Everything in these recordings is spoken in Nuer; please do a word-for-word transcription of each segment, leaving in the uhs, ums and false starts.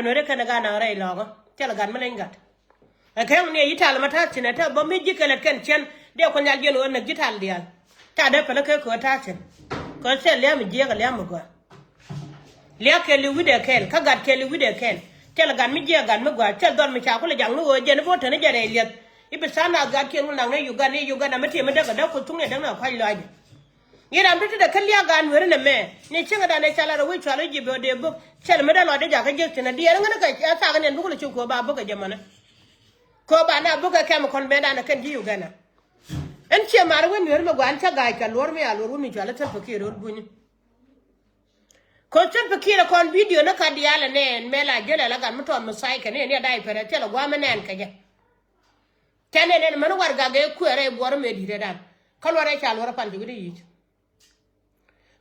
Nuɛri kɛn ɛ gat naŋ rɛy lɔɔkä. Thilɛ gat mi leny gat. Ɛ kɛ ɣän ni ɛ ji̱ tal ma ta̱a̱ thi̱n ɛ te bä mi ji̱ kɛ lät kɛn cɛn. Dee kuɔn nhial jiɛn ɣöö näk ji̱ tal diaal. Ca dee päl ɛ kɛ köö ta̱a̱ thi̱n. Kɛ thil lia̱a̱ mi jiɛk ɛ lia̱a̱ mi gɔaa. Liak kɛɛl i̱ wi̱cdɛ kɛɛl kä gat kɛɛl i̱ wi̱cdɛ kɛɛl. Thil gat mi jiɛk gat mi gɔaa thil dhɔl mi ca kulɛ jaŋ ni ɣöö jɛn i̱ bo̱o̱ teni jɛ rɛy liɛth. I̱ bi tha̱a̱ŋ nath gatkiɛn wä naŋ ni Uganda i̱ Uganda mi tiɛm mi däk ɛ däk ku thuŋ ni däk ni ɛ kua̱c lɔaacdɛ. I̱ ram ti ti dee kä liak gat nueri nɛ mɛ ni cieŋ dan ɛ ca lat ɛ wi̱c cual i̱ ji̱ bɛ ɔ dee bök thil mi dee lɔcdɛ jakä jiäk thi̱n ɛ diɛɛr ŋän kɛ ɛ thaak ni ɛn bi kulɛ cop kɛ ɣöö ba bök ɛ jɛ mänä. Kɛ ɣöö ba na bök ɛ kɛm kɔn bɛ dan ɛ kɛn ji̱ Uganda. Ɛn ciɛ mar wä nueri mi gɔaa ɛn cä ga̱a̱c kɛ luɔr mi a luɔr wä mi cual i̱ thil pɛ kiɛ ro̱l bunyni. Kɛ thil pɛ kiɛ kɔn bidio ni ka diaal ɛ nɛɛn mɛ la jälɛ la gat mi tɔɔn mi tha̱a̱c kɛ ni ni a da̱a̱c pɛrɛ thil ɛ gua̱a̱m mi nɛɛn kɛ jɛ. Tɛn nɛn ɛn män warɛgak ɛ kuɛɛrɛ i̱ buɔrä mëë di̱t ɛ dan kä luɔrɛ ca luɔrɛ pan ci wi̱cdɛ yic.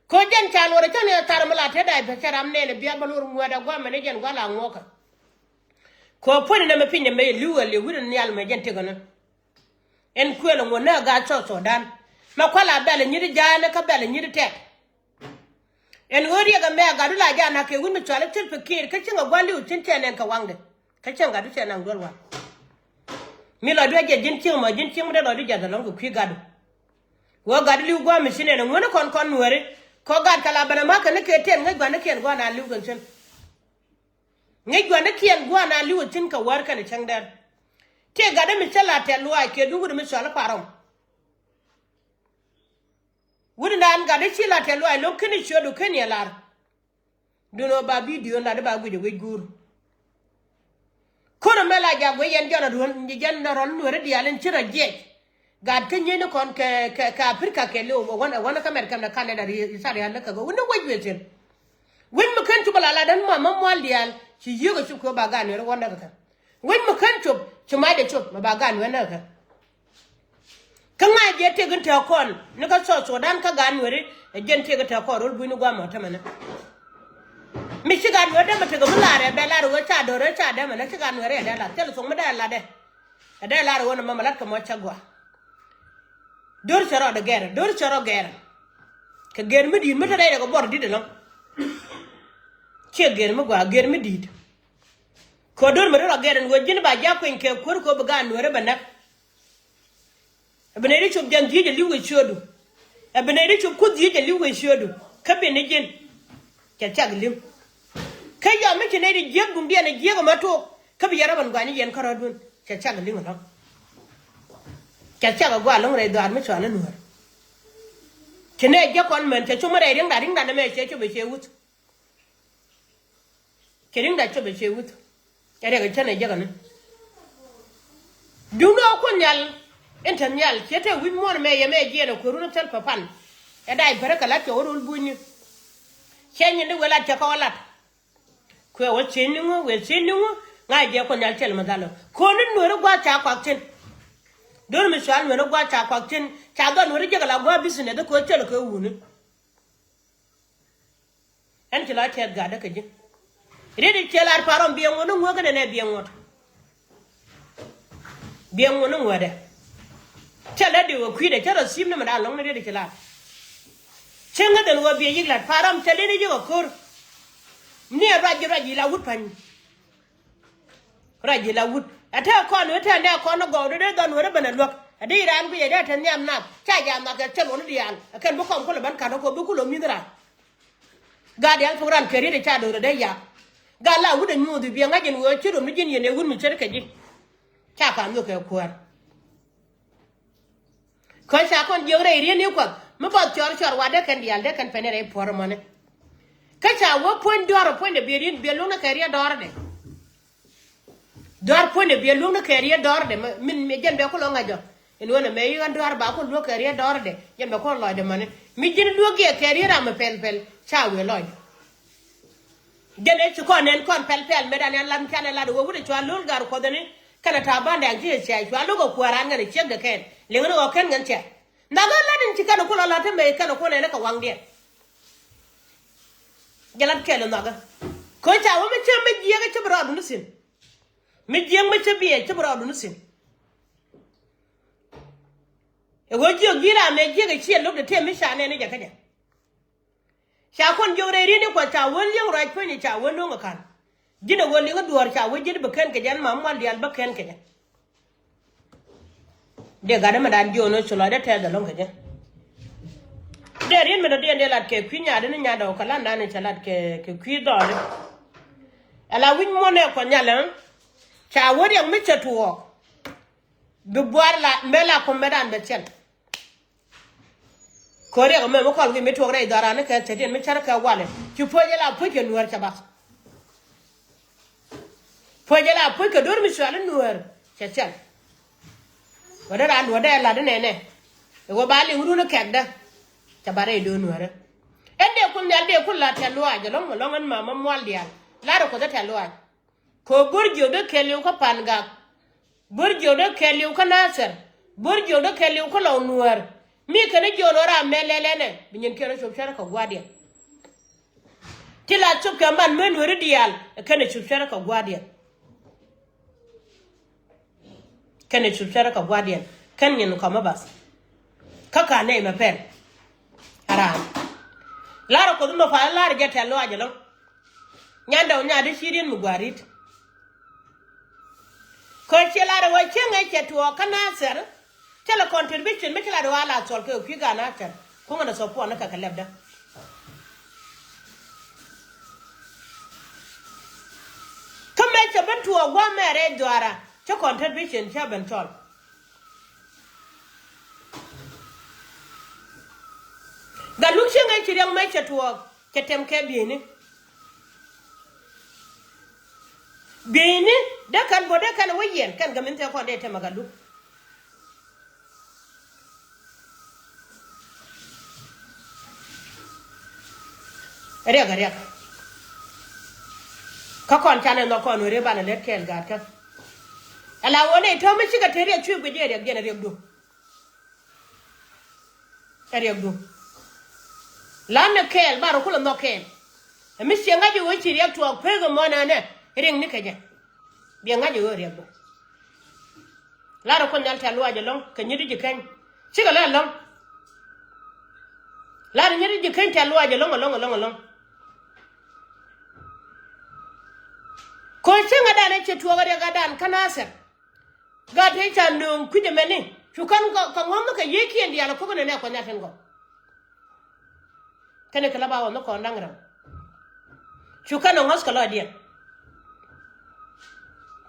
Kɛ jɛn ca luɔrɛ cä ni ɛ thar mi la te da̱a̱c pɛ cä ram nɛɛn ɛ bia̱ bä luɔr ŋuɛ̈t ɛ gua̱a̱m mɛn i̱ jɛn gua̱a̱ la ŋuɔ̱kä. Kɛ puɔ̱ny nɛmɛ piny nɛmɛ li̱w ɛ li̱w wi̱cdɛ nhial mɛ jɛn tëkɛ ni. Ɛn kuël ɛ ŋuɔ̱t ni ɛ gaat South Sudan mɛ kua̱l a bɛl ɛ nyi̱t ja̱a̱n kä bɛl ɛ nyi̱t tɛt. Ɛn ɣöö riɛk ɛmɛ a gatdu la ja̱a̱n a kɛ wi̱n mi cual i̱ thil pɛ kiɛɛr kä cieŋ ɛ gua̱n li̱w thi̱n cɛ nɛn kɛ waŋdɛ. Kä cieŋ gatdu cɛ naŋ duel waŋ. Mi lɔcdu a jɛ ji̱n cieŋ mɔ ji̱n cieŋ mi dee lɔcdu jath ɛlɔ̱ŋ kɛ kui̱ gatdu. Ɣöö gatdu li̱w gua̱a̱m mi ci nɛn ɛ ŋuäni kɔn kɔn nuɛɛri. Kɔ gat kɛ la ben ɛ ma̱k kɛ ni kɛ tɛn ŋäc gua̱n ni kiɛn gua̱a̱n a li̱w kɛn thi̱n. Ŋäc gua̱n ni kiɛn gua̱a̱n a li̱w ɛ thi̱n kɛ wäär kɛn ɛ cäŋdɛn. Tëë gatdu mi cä la tɛ̈th luaac kɛ duŋ wut mi cual i̱ Parɔm. Wut dan gat i̱ ci la tɛ̈th luaac lo̱ŋ ken i̱ ciötdu ken yɛ lar. Duundɛ ɣöö ba bidio lat i̱ ba guic ɛ wec guur. Ko̱n ɛmɛ la jak guic yɛn jɔn a ruɔ̱n jɛn a rɔl nueeri diaal in ci rɔ jiɛc. Gat kä nyieni kɔn kɛ kɛ kɛ Aprika kɛ liw ɛ wän ɛ wän kä Mɛrkɛ mɛ Kanada ri i̱ thar yal lä kɛ ɣöö wun ni wec wecin. Wec mi ken cop ala la dan muam ma mual diaal ci yiëk ɛ cop kɛ ɣöö ba gat nueeri wän näk ɛ kɛ. Wec mi ken cop ci macdɛ cop mɛ ba gat nueeri näk ɛ kɛ. Kä ŋa̱c jɛ tëk in tɛ̈k kɔn ni kä South Sudan kä gat nueeri ɛ jɛn tëk in tɛ̈k kɔn rol bunyni gua̱a̱mɔ tämɛnɛ. Mi ci gat nueeri dämɛ tëk mi lar ɛ bɛ lar ɛ ɣöö ca do̱r ɛ ca dämɛ nɛ ci gat nueeri ɛ dee lar thil thuŋ mi dee lar dɛ. Ɛ dee lar ɛ ɣöö nɛ mɛmɛ lat kɛ mɔ cä gɔaa. Do̱r cɛ rɔ dee gɛr do̱r cɛ rɔ gɛr. Kɛ gɛr mi di̱i̱t mi te rɛy rɛ kɛ buɔr di̱t ɛlɔ̱ŋ. Ciɛ gɛr mi gɔaa gɛr mi di̱i̱t. Kɛ do̱r mi te rɔ gɛr ɛn ɣöö ji̱n ba jiak kueny kɛ kuäär kɛ ɣöö bi gat nueeri bɛ näk. Ɛ bi nɛy ti cop jiɛn dhieec ɛ li̱w kɛ ciötdu. Ɛ bi nɛy ti cop kuoth dhieec ɛ li̱w kɛ ciötdu. Kä bi ni ji̱n. Cɛ cak li̱w. Kä yɔm mi ci nɛy ti jiäk duŋdiɛn ɛ jiäk ɛmɛ tok kä bi yɛn rɔ ben guany yɛn kärɔ̱dun cɛ cak li̱w ɛlɔ̱ŋ. Cɛ cak ɛ gua̱a̱ lo̱ŋ rɛy dhɔaar mi cɔal i̱ nuäär. Ci nɛy jiäk kɔn män cɛ com mi rɛy ri̱ŋda ri̱ŋda nɛmɛ cɛ cop ɛ cɛ wuth. Cɛ ri̱ŋda cop ɛ cɛ wuth. Ɛ riɛk ɛ cän ɛ jiäkäni. Duundɛ ɣä kuɔn nhial in te nhial ciɛ te wi̱c muɔ̱ɔ̱n mɛ yɛ mɛ jiɛɛn ɛ kueerun thil pɛ pan. Ɛ dac bärä kɛ lat cɛ wä rol bunyni. Cɛ nyin di wëë lat cɛ kɛ wä lat. Kuɛ wä thiec ni ŋu wëë thiec ni ŋu. Ŋa̱c jɛ kuɔn nhial thil mi dhal ɔ ko̱n ni nueeri gua̱a̱th ca kuak thi̱n. Do̱r mi cual nueeri gua̱a̱th ca kuak thi̱n ca dhɔl nueeri jiäk ala gua̱a̱th business di ko̱ thil kɛ wuni. Ɛn ci la tiɛth gatdä kä ji̱. Riet i̱ ciɛ lar Parɔm biɛ ŋuɔ̱t ni ŋuäk kɛnɛ nɛ biɛ ŋuɔ̱t. Biɛ ŋuɔ̱t ni ŋuädɛ. Cɛ lät di wä kui̱dɛ cä rɔ thi̱i̱m ni mi da̱a̱n lɔ̱ŋ ni riet i̱ ci lar. Cä ŋäth ɛn wä biɛ yik lat Parɔm cɛ li̱n i̱ ji̱ kɛ ko̱r. Ni ɛ ruac ji̱ ruac ji̱ la wut pa̱ny. Ruac ji̱ la wut ɛ te kɔn wee te nɛ kɔn ni gɔw dee dee dhɔn wee rɛ ben ɛ luäk ɛ dee i̱ raan guic ɛ dee te nhiam nath ca jam nhɔakɛ cɛ luɔ̱n i̱ diaal ɛ kɛn bi kɔm kulɛ ben ka̱n ɛ kɔ bi kulɛ mi̱th raan. Gat diaal puk ran kɛ riet ɛ ca do̱r ɛ dee yak. Gat la wut ɛ nyuuth i̱ biɛ ŋa̱c in wee ci rom ni ji̱n yɛn ɛ wut mi ce̱tkɛ ji̱. Ca ka̱n nhök kɛ kuäär. Kä ca kɔn jiök rɛy riet ni kuɔth mi bath cɔr cɔr wa dee kɛn diaal dee kɛn pɛn rɛy puɔ̱r mɔni. Kä ca wä puɔ̱ny dɔ̱r puɔ̱nydɛ biɛ riet biɛ luŋni kɛ riet dɔ̱rdɛ. Dɔ̱r puɔ̱nydɛ biɛ luŋni kɛ riet dɔ̱rdɛ min mi jɛn bɛ kulɔ ŋa̱c jɔ. In wen ɛmɛ i̱ ɣän dɔ̱r ba ku luäk kɛ riet dɔ̱rdɛ jɛn bɛ kulɔ lɔcdɛ mɔni mi ji̱n luäk yɛ kɛ riet ram mi pɛl pɛl ca wëë lɔcdɛ. Jɛn ɛ ci kɔn nɛn kɔn pɛl pɛl mëë dan ɛn lat mi canɛ lat ɛ wee wut ɛ cua lo̱l gar kuɔth ɛni. Kɛnɛ ta̱a̱ ba̱a̱n dɛŋ ci cɛ cua lo̱k ɛ kuäär raan ŋɛn ɛ ciek dɛ kɛn liŋ ni ɣɔ̱k kɛn ŋɛn cɛ. Nhɔakɛ lat in ci kɛn ɛ kulɔ lat te mëë kɛn ɛ kulɔ nɛn ɛ kɛ waŋdiɛn. Jɛ lat kɛl ɛ nhɔakɛ. Ko̱ ca wä mi cä mi jiɛk ɛ cä bi rɔɔdun thi̱n. Mi jiɛk mi cä biɛ cä bi rɔɔdun thi̱n. Ɛ ɣöö jiök ji̱ ram ɛ jiäk ɛ ciɛ lo̱k te tëë mi ca nɛn i̱ jɛ kä jɛ. Ca kɔn jiök rɛy ri̱n i̱ kuɔth ca wä li̱eŋ ruac puɔ̱nyni ca wä no̱o̱ŋ ɛ ka̱n. Ji̱n ɛ ɣöö liŋä duɔ̱ɔ̱r ca wee ji̱n bä kɛn kɛ jɛ, ɛn ma mual diaal bä kɛn kɛ jɛ. Dee gat ɛmɛ dan jiɔn ɛ cu lɔcdä tɛth ɛlɔ̱ŋ kɛ jɛ. Dee riet mi dɔ̱diɛn dee lat kɛ kui̱ nyaatdä ni nyaatdä ɔ kɛ landan cɛ lat kɛ, kɛ kui̱ dhɔɔli. Ɛ la wi̱c muɔ̱n ɛ kuɔth nhial ɛ ca wee riɛk mi cɛ tuɔɔk. Bi buar la mëë la kum mëë dan bɛ thiɛl. Kɛ riɛk ɛmɛ mi kɔl ki mi tuɔɔk rɛy dhɔran ni kɛ thätiɛn mi cär kɛ walɛ. Ci puɔ̱c ɛ la puɔ̱c kɛ nuäär cɛ bath. Puɔ̱c ɛ la puɔ̱c kɛ do̱r mi cual i̱ nuäär cɛ thiɛl. Wä dee raan duɔ̱ɔ̱r dee lat inɛnɛ. Ɛ wä ba liŋ run ikɛkdä. Cɛ ba rɛy do̱r nuäärä. Ɛn dee kun nhial dee kun la tɛ̈th lɔaac ɛlɔ̱ŋ ɛlɔ̱ŋ ɛn ma ma mual diaal. Lar ɛ kuɔth ɛ tɛ̈th lɔaac. Kɛ ɣöö bo̱r jiök dee kɛɛliw kä Pangak. Bo̱r jiök dee kɛɛliw kä Nathir. Bo̱r jiök dee kɛɛliw kä Lɔw Nuäär. Mi kɛn jiök ni ɣöö ram mëë lɛl ɛnɛ bi nyinkiɛn rɔ cop cärä kɛ gua̱a̱thdiɛn. Ti la cop kɛ man mëë nuääri diaal ɛ kɛn ɛ cop cärä kɛ gua̱a̱thdiɛn. Kɛn ɛ cop cärä kɛ gua̱a̱thdiɛn. Kɛn nyin kɔmä bath. Kä ka nɛy mɛ pɛl. Aram. Lar ɛ kuɔth mi pal lar jɛ tɛ̈th lɔaac ɛlɔ̱ŋ. Nyandɛ wä nyaatdä ci riet mi gua̱a̱r ri̱t. Kɛ ciɛ lar ɛ wä cieŋ ɛ cɛ tuɔɔk kä Nathir. Thilɛ contribution mi ci lat ɛ wä a la thɔl kɛ kui̱ gaat Nathir. Kuŋä nɛ support ni kɛ kɛ lɛpdä. Kä mëë cɛ ben tuɔɔk gua̱a̱th mɛ rɛy dhuaara cä contribution cä ben thɔl. Gat luk cieŋ ɛ ci riɛk mɛ cɛ tuɔɔk cɛ tɛm kɛ bieyni. Bieyni dee kɛn bä dee kɛn wä yɛn kɛn kɛ min thɛɛ kɔn dee tɛm ɛ gat luk. Riɛk riɛk. Kä kɔn canɛ nhɔk kɔn wä rep banɛ lät kɛɛl gaatkä. Ala wä nɛy täämɛ cikɛ te riɛk cuɛ guic jɛ riɛk jɛn riɛk du. Ɛ riɛkdu. Lanɛ kɛɛl ba rɔ kulɛ nhɔk kɛɛl. Ɛ mi ciɛ ŋa̱c i̱ ɣöö ci riɛk tuɔɔk pek ɛmɔ nɛnɛ riŋni kɛ jɛ. Biɛ ŋa̱c i̱ ɣöö riɛkdu. Larɛ Kuoth Nhial tɛ̈th lɔaac ɛlɔ̱ŋ kɛ nyit i̱ ji̱ keny. Cikɛ lɛ ɛlɔ̱ŋ. Larɛ nyit i̱ ji̱ keny tɛ̈th lɔaac ɛlɔ̱ŋ ɛlɔ̱ŋ ɛlɔ̱ŋ ɛlɔ̱ŋ. Ko̱ cieŋädan ɛ ci tuɔɔk ɛ riɛk ɛ dan kä Nathir. Gat tëë ca nööŋ kui̱c ɛmɛni cu kän kɛ ŋɔ̱th kɛ yiëëkiɛn diaal ɛ ko̱k ɛn ɛ nɛ Kuɔth Nhial tin gɔw. Kɛnɛ kɛ la ba wä nhɔk kɔn da̱ŋ rɛw. Cu kän ɛ ŋɔ̱th kɛ lɔcdiɛn.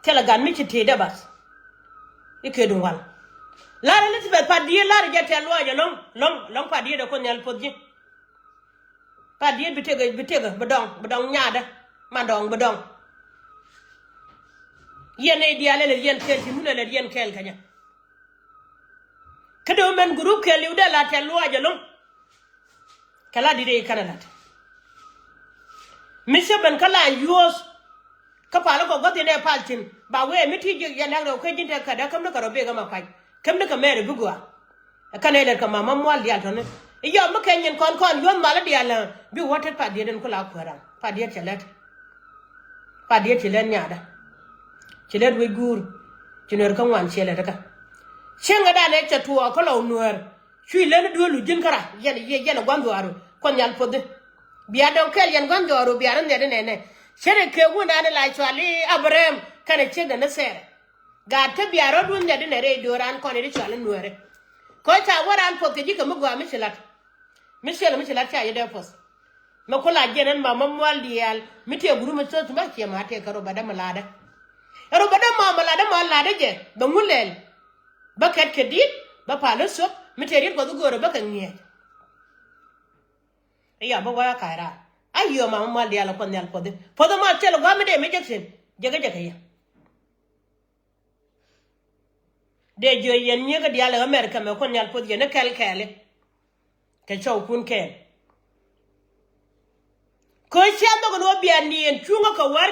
Thilɛ gat mi ci tëëdɛ bath. I̱ kɛ duŋ wal. Lar Elizabeth Padiet lar jɛ tɛ̈th lɔaac ɛlɔ̱ŋ lɔ̱ŋ lɔ̱ŋ Padiet ɛ Kuoth Nhial puɔth ji̱. Padiet bi tëkɛ bi tëkɛ bi dɔŋ bi dɔŋ nyaatdä. Man dɔŋ bi dɔŋ. Yɛn nɛy diaal ɛ lät yɛn kɛɛl ci mun ɛ lät yɛn kɛɛl kɛ jɛ. Kä dee mɛn group kɛɛliw dee la tɛ̈th lɔaac ɛlɔ̱ŋ. Kɛ la di̱t ɛ i̱ kɛn ɛ la̱t. Mi cä ben kä la yuɔ̱ɔ̱th. Kä pal kɔ gua̱th in ɛ pal thi̱n ba wee mi ti ji̱ yɛn da̱k rɛw kä ji̱n te kädä käm ni kɛ rɔ bek ɛmɛ pa̱c käm ni kɛ mɛɛr ɛ bi gɔaa. Ɛ kɛn ɛ lɛt kɛ mama mual diaal tɔ̱ni i̱ yɔm mi kɛ nyin kɔn kɔn yuɔ̱th mal i̱ diaal ɛ bi wä tet Padiet in ku la kuääran Padiet cɛ lät. Padiet ci lät nyaatdä. Ci lät wec guur. Ci nuɛr kä ŋuan ciɛ lät kä. Cieŋädan ɛ cɛ tuɔɔk kä Lɔw Nuäär. Cui̱ lät ni duel lu ji̱n kära yɛn yɛ yɛn ɛ gua̱n dhuaaru Kuɔth Nhial puɔthi. Bia dɔ̱ŋ kɛl yɛn gua̱n dhuaaru bia rɔ nhiɛt inɛnɛ. Ce̱t ɛ kek wundan ɛ la cual i̱ Abraham kɛnɛ ciekdɛ ni Thɛɛrɛ. Gaat kä bia rɔ̱dun nhiɛt inɛ rɛy do̱ran kɔn i̱ ri cual i̱ Nuääri. Kä ca wä raan puɔth kɛ ji̱ kɛ mi gɔaa mi ci la̱t. Mi ciɛl mi ci la̱t ca yɛ dee puɔth. Mɛ ku la jiɛn ɛn ma ma mual diaal mi tëë guru mi thöth ma ciɛ ma tëë kɛ rubädä mi la̱tdä. Ɛ rubädä ma mi la̱tdä ma la̱tdä jɛ bɛ ŋun lɛl. Bä kɛt kɛ di̱t bä pal i̱ thöp mi tëë riet kuɔth i̱ göörä bä kɛ ŋiɛc. I̱ ya bä wä ka̱c raar a yiëë ma ma mual diaal ɛ Kuɔth Nhial puɔthi puɔth ɛmɔ thil ɛ gua̱a̱m mi dee mi jek thi̱n jek ɛ jek ɛ yɛ. Dee jiö yɛn nyiek diaal ɛ America mɛ Kuoth Nhial puɔth yɛn i̱ kɛl kɛɛli. Kɛ cɔwkun kɛɛl. Kä cia nhɔk ɛn ɣöö bia niɛn cuŋä kɛ wäär